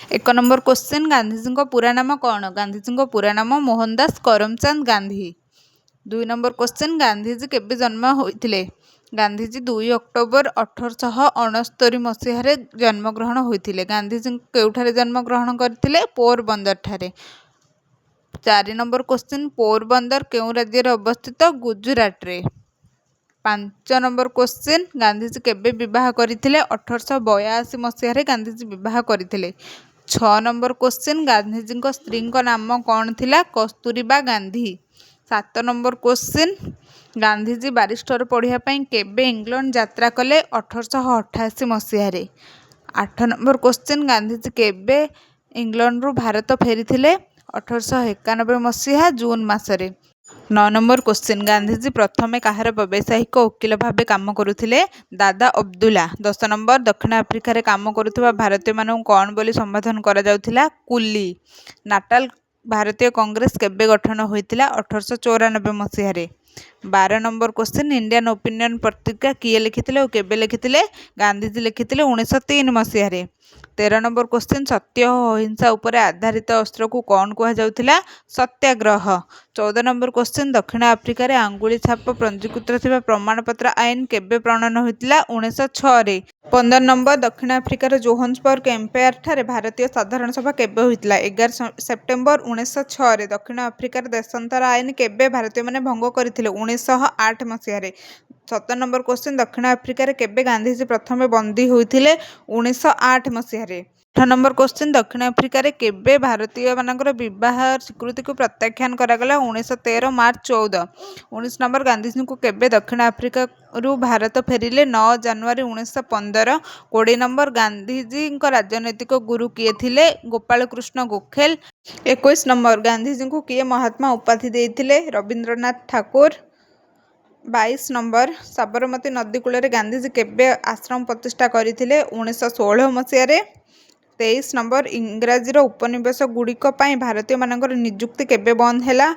1 number question, ଗାନ୍ଧିଜୀଙ୍କ ପୁରା ନାମ କ'ଣ? ଗାନ୍ଧିଜୀଙ୍କ ପୁରା ନାମ ମୋହନଦାସ କରମଚାନ୍ଦ ଗାନ୍ଧୀ। 2 ନମ୍ବର କୋଶ୍ଚିନ୍, ଗାନ୍ଧିଜୀ କେବେ ଜନ୍ମ ହୋଇଥିଲେ? ଗାନ୍ଧିଜୀ 2 ଅକ୍ଟୋବର 1869 ମସିହାରେ ଜନ୍ମଗ୍ରହଣ ହୋଇଥିଲେ। ଗାନ୍ଧିଜୀ କେଉଁଠାରେ ଜନ୍ମଗ୍ରହଣ କରିଥିଲେ? ପୋରବନ୍ଦରଠାରେ। 4 ନମ୍ବର କୋଶ୍ଚିନ୍, ପୋରବନ୍ଦର କେଉଁ ରାଜ୍ୟରେ ଅବସ୍ଥିତ? ଗୁଜୁରାଟରେ। 5 ନମ୍ବର କୋଶ୍ଚିନ୍, ଗାନ୍ଧିଜୀ କେବେ ବିବାହ କରିଥିଲେ? 1882 ମସିହାରେ ଗାନ୍ଧିଜୀ ବିବାହ କରିଥିଲେ। 6 ନମ୍ବର କୋଶ୍ଚିନ୍, ଗାନ୍ଧିଜୀଙ୍କ ସ୍ତ୍ରୀଙ୍କ ନାମ କ'ଣ ଥିଲା? Kasturba Gandhi. 7 number question, Gandhiji barrister ପଢ଼ିବା ପାଇଁ କେବେ ଇଂଲଣ୍ଡ ଯାତ୍ରା କଲେ? 1888 ମସିହାରେ। 8 ନମ୍ବର କୋଶ୍ଚିନ୍, ଗାନ୍ଧିଜୀ କେବେ ଇଂଲଣ୍ଡରୁ ଭାରତ ଫେରିଥିଲେ? 1891 ମସିହା ଜୁନ୍ ମାସରେ। 9 ନମ୍ବର କୋଶ୍ଚିନ୍, ଗାନ୍ଧିଜୀ ପ୍ରଥମେ କାହାର ବ୍ୟବସାୟିକ ଓକିଲ ଭାବେ କାମ କରୁଥିଲେ? ଦାଦା ଅବଦୁଲା। 10 ନମ୍ବର, ଦକ୍ଷିଣ ଆଫ୍ରିକାରେ କାମ କରୁଥିବା ଭାରତୀୟମାନଙ୍କୁ କ'ଣ ବୋଲି ସମ୍ବୋଧନ କରାଯାଉଥିଲା? କୁଲି। ନାଟାଲ ଭାରତୀୟ କଂଗ୍ରେସ କେବେ ଗଠନ ହୋଇଥିଲା? 1894 ମସିହାରେ। 12 ନମ୍ବର କୋଶ୍ଚିନ୍, ଇଣ୍ଡିଆନ୍ ଓପିନିଅନ୍ ପତ୍ରିକା କିଏ ଲେଖିଥିଲେ ଓ କେବେ ଲେଖିଥିଲେ? ଗାନ୍ଧିଜୀ ଲେଖିଥିଲେ 1903 ମସିହାରେ। 13 ନମ୍ବର କୋଶ୍ଚିନ୍, ସତ୍ୟ ଓ ଅହିଂସା ଉପରେ ଆଧାରିତ ଅସ୍ତ୍ରକୁ କ'ଣ କୁହାଯାଉଥିଲା? ସତ୍ୟାଗ୍ରହ। 14 ନମ୍ବର କୋଶ୍ଚିନ୍, ଦକ୍ଷିଣ ଆଫ୍ରିକାରେ ଆଙ୍ଗୁଳି ଛାପ ପଞ୍ଜୀକୃତ ଥିବା ପ୍ରମାଣପତ୍ର ଆଇନ କେବେ ପ୍ରଣୟନ ହୋଇଥିଲା? 1906ରେ। 15 ନମ୍ବର, ଦକ୍ଷିଣ ଆଫ୍ରିକାର ଜୋହାନ୍ସବର୍ଗ ଏମ୍ପାୟାରଠାରେ ଭାରତୀୟ ସାଧାରଣ ସଭା କେବେ ହୋଇଥିଲା? 11 ସେପ୍ଟେମ୍ବର 1906ରେ। ଦକ୍ଷିଣ ଆଫ୍ରିକାର ଦେଶାନ୍ତର ଆଇନ କେବେ ଭାରତୀୟମାନେ ଭଙ୍ଗ କରିଥିଲେ? 1908 ମସିହାରେ। 17 ନମ୍ବର କୋଶ୍ଚିନ୍, ଦକ୍ଷିଣ ଆଫ୍ରିକାରେ କେବେ ଗାନ୍ଧିଜୀ ପ୍ରଥମେ ବନ୍ଦୀ ହୋଇଥିଲେ? 1908 ମସିହାରେ। 18 ନମ୍ବର କୋଶ୍ଚିନ୍, ଦକ୍ଷିଣ ଆଫ୍ରିକାରେ କେବେ ଭାରତୀୟମାନଙ୍କର ବିବାହ ସ୍ୱୀକୃତିକୁ ପ୍ରତ୍ୟାଖ୍ୟାନ କରାଗଲା? 1913 ମାର୍ଚ୍ଚ 14। 19 ନମ୍ବର, ଗାନ୍ଧିଜୀଙ୍କୁ କେବେ ଦକ୍ଷିଣ ଆଫ୍ରିକାରୁ ଭାରତ ଫେରିଲେ? 9 ଜାନୁଆରୀ 1915। 20 ନମ୍ବର, ଗାନ୍ଧିଜୀଙ୍କ ରାଜନୈତିକ ଗୁରୁ କିଏ ଥିଲେ? ଗୋପାଳକୃଷ୍ଣ ଗୋଖେଲ। 21 ନମ୍ବର, ଗାନ୍ଧିଜୀଙ୍କୁ କିଏ ମହାତ୍ମା ଉପାଧି ଦେଇଥିଲେ? ରବୀନ୍ଦ୍ରନାଥ ଠାକୁର। 22 ନମ୍ବର, ସାବରମତୀ ନଦୀ କୂଳରେ ଗାନ୍ଧିଜୀ କେବେ ଆଶ୍ରମ ପ୍ରତିଷ୍ଠା କରିଥିଲେ? 1916 ମସିହାରେ। 23 ନମ୍ବର, ଇଂରାଜୀର ଉପନିବେଶ ଗୁଡ଼ିକ ପାଇଁ ଭାରତୀୟମାନଙ୍କର ନିଯୁକ୍ତି କେବେ ବନ୍ଦ ହେଲା?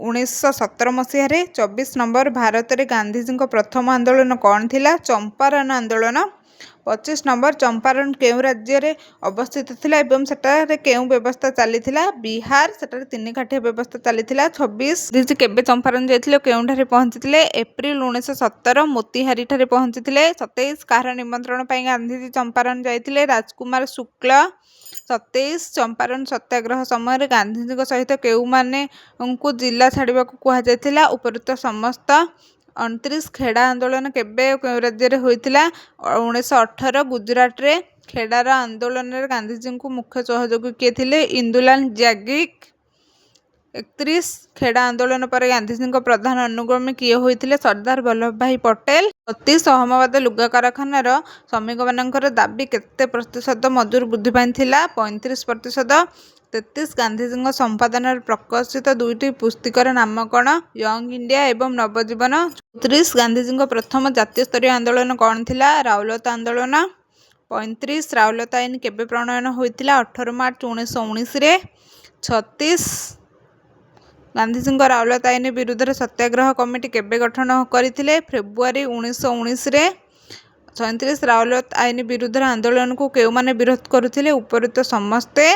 1917 ମସିହାରେ। 24 ନମ୍ବର, ଭାରତରେ ଗାନ୍ଧିଜୀଙ୍କ ପ୍ରଥମ ଆନ୍ଦୋଳନ କ'ଣ ଥିଲା? ଚମ୍ପାରନ୍ ଆନ୍ଦୋଳନ। 25 ନମ୍ବର, ଚମ୍ପାରନ୍ କେଉଁ ରାଜ୍ୟରେ ଅବସ୍ଥିତ ଥିଲା ଏବଂ ସେଠାରେ କେଉଁ ବ୍ୟବସ୍ଥା ଚାଲିଥିଲା? ବିହାର, ସେଠାରେ ତିନି କାଠିଆ ବ୍ୟବସ୍ଥା ଚାଲିଥିଲା। 26, ଗାନ୍ଧିଜୀ କେବେ ଚମ୍ପାରନ୍ ଯାଇଥିଲେ ଓ କେଉଁଠାରେ ପହଞ୍ଚିଥିଲେ? ଏପ୍ରିଲ 1917 ମୋତିହାରିଠାରେ ପହଞ୍ଚିଥିଲେ। 27, କାହାର ନିମନ୍ତ୍ରଣ ପାଇଁ ଗାନ୍ଧିଜୀ ଚମ୍ପାରନ୍ ଯାଇଥିଲେ? ରାଜକୁମାର ଶୁକ୍ଳ। 27, ଚମ୍ପାରନ୍ ସତ୍ୟାଗ୍ରହ ସମୟରେ ଗାନ୍ଧିଜୀଙ୍କ ସହିତ କେଉଁମାନଙ୍କୁ ଜିଲ୍ଲା ଛାଡ଼ିବାକୁ କୁହାଯାଇଥିଲା? ଉପରୋକ୍ତ ସମସ୍ତ। 29, ଖେଡ଼ା ଆନ୍ଦୋଳନ କେବେ ଓ କେଉଁ ରାଜ୍ୟରେ ହୋଇଥିଲା? 1918 ଗୁଜୁରାଟରେ। ଖେଡ଼ାର ଆନ୍ଦୋଳନରେ ଗାନ୍ଧିଜୀଙ୍କୁ ମୁଖ୍ୟ ସହଯୋଗୀ କିଏ ଥିଲେ? ଇନ୍ଦୁଲାଲ ଯାଜ୍ଞିକ। 31, ଖେଡ଼ା ଆନ୍ଦୋଳନ ପରେ ଗାନ୍ଧିଜୀଙ୍କ ପ୍ରଧାନ ଅନୁଗାମୀ କିଏ ହୋଇଥିଲେ? ସର୍ଦ୍ଦାର ବଲ୍ଲଭଭାଇ ପଟେଲ। 32, ଅହମ୍ମଦାବାଦ ଲୁଗା କାରଖାନାର ଶ୍ରମିକମାନଙ୍କର ଦାବି କେତେ ପ୍ରତିଶତ ମଜୁରୀ ବୃଦ୍ଧି ପାଇଁ ଥିଲା? 35%। 33, ଗାନ୍ଧିଜୀଙ୍କ ସମ୍ପାଦନାରେ ପ୍ରକାଶିତ ଦୁଇଟି ପୁସ୍ତିକାର ନାମ କ'ଣ? ୟଙ୍ଗ ଇଣ୍ଡିଆ ଏବଂ ନବଜୀବନ। 34, ଗାନ୍ଧିଜୀଙ୍କ ପ୍ରଥମ ଜାତୀୟ ସ୍ତରୀୟ ଆନ୍ଦୋଳନ କ'ଣ ଥିଲା? ରାଉଲତ ଆନ୍ଦୋଳନ। 35, ରାଉଲତ ଆଇନ କେବେ ପ୍ରଣୟନ ହୋଇଥିଲା? 18 ମାର୍ଚ୍ଚ 1919ରେ। 36, ଗାନ୍ଧିଜୀଙ୍କ ରାଉଲତ ଆଇନ ବିରୁଦ୍ଧରେ ସତ୍ୟାଗ୍ରହ କମିଟି କେବେ ଗଠନ କରିଥିଲେ? ଫେବୃଆରୀ 1919ରେ। 37, ରାଉଲତ ଆଇନ ବିରୁଦ୍ଧରେ ଆନ୍ଦୋଳନକୁ କେଉଁମାନେ ବିରୋଧ କରୁଥିଲେ? ଉପରୋକ୍ତ ସମସ୍ତେ।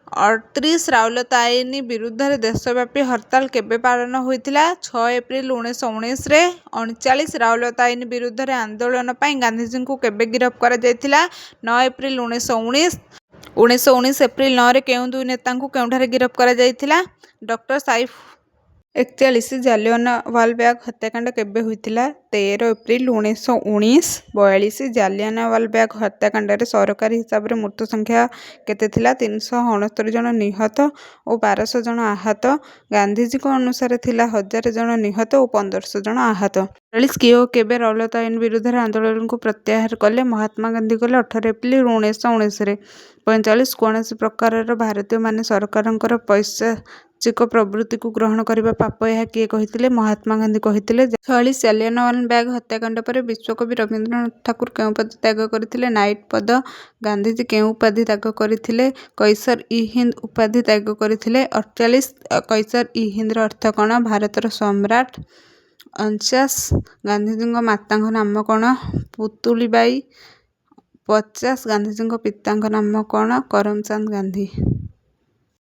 38, ରାଉଲତ ଆଇନ ବିରୁଦ୍ଧରେ ଦେଶବ୍ୟାପୀ ହରତାଳ କେବେ ପାଳନ ହୋଇଥିଲା? 6 ଏପ୍ରିଲ 1919ରେ। 39, ରାଉଲତ ଆଇନ ବିରୁଦ୍ଧରେ ଆନ୍ଦୋଳନ ପାଇଁ ଗାନ୍ଧିଜୀଙ୍କୁ କେବେ ଗିରଫ କରାଯାଇଥିଲା? 9 ଏପ୍ରିଲ 1919। 1919 ଏପ୍ରିଲ 9ରେ କେଉଁ ଦୁଇ ନେତାଙ୍କୁ କେଉଁଠାରେ ଗିରଫ କରାଯାଇଥିଲା? ଡକ୍ଟର ସାଇଫ। 41, ଜାଲିଆନାୱାଲାବାଗ ହତ୍ୟାକାଣ୍ଡ କେବେ ହୋଇଥିଲା? 13 ଏପ୍ରିଲ 1919। 42, ଜାଲିଆନାୱାଲାବାଗ ହତ୍ୟାକାଣ୍ଡରେ ସରକାରୀ ହିସାବରେ ମୃତ୍ୟୁ ସଂଖ୍ୟା କେତେ ଥିଲା? 369 ଜଣ ନିହତ ଓ 1200 ଜଣ ଆହତ। ଗାନ୍ଧିଜୀଙ୍କ ଅନୁସାରେ ଥିଲା 1000 ଜଣ ନିହତ ଓ 1500 ଜଣ ଆହତ। 43, କିଏ ଓ କେବେ ରୌଲତ ଆଇନ ବିରୁଦ୍ଧରେ ଆନ୍ଦୋଳନକୁ ପ୍ରତ୍ୟାହାର କଲେ? ମହାତ୍ମା ଗାନ୍ଧୀ କଲେ 18 ଏପ୍ରିଲ 1919ରେ। 45, କୌଣସି ପ୍ରକାରର ଭାରତୀୟମାନେ ସରକାରଙ୍କର ପୈଶାଚିକ ପ୍ରବୃତ୍ତିକୁ ଗ୍ରହଣ କରିବା ପାପ, ଏହା କିଏ କହିଥିଲେ? ମହାତ୍ମା ଗାନ୍ଧୀ କହିଥିଲେ। 46, ଜାଲିଆନାୱାଲାବାଗ ହତ୍ୟାକାଣ୍ଡ ପରେ ବିଶ୍ୱକବି ରବୀନ୍ଦ୍ରନାଥ ଠାକୁର କେଉଁ ପଦ ତ୍ୟାଗ କରିଥିଲେ? ନାଇଟ ପଦ। ଗାନ୍ଧିଜୀ କେଉଁ ଉପାଧି ତ୍ୟାଗ କରିଥିଲେ? କୈସର-ଇ-ହିନ୍ଦ ଉପାଧି ତ୍ୟାଗ କରିଥିଲେ। 48, କୈସର-ଇ-ହିନ୍ଦର ଅର୍ଥ କ'ଣ? ଭାରତର ସମ୍ରାଟ। 49, ଗାନ୍ଧିଜୀଙ୍କ ମାତାଙ୍କ ନାମ କ'ଣ? ପୁତୁଲିବାଇ। 50। ଗାନ୍ଧିଜୀଙ୍କ ପିତାଙ୍କ ନାମ କ'ଣ? କରମଚାନ୍ଦ ଗାନ୍ଧୀ।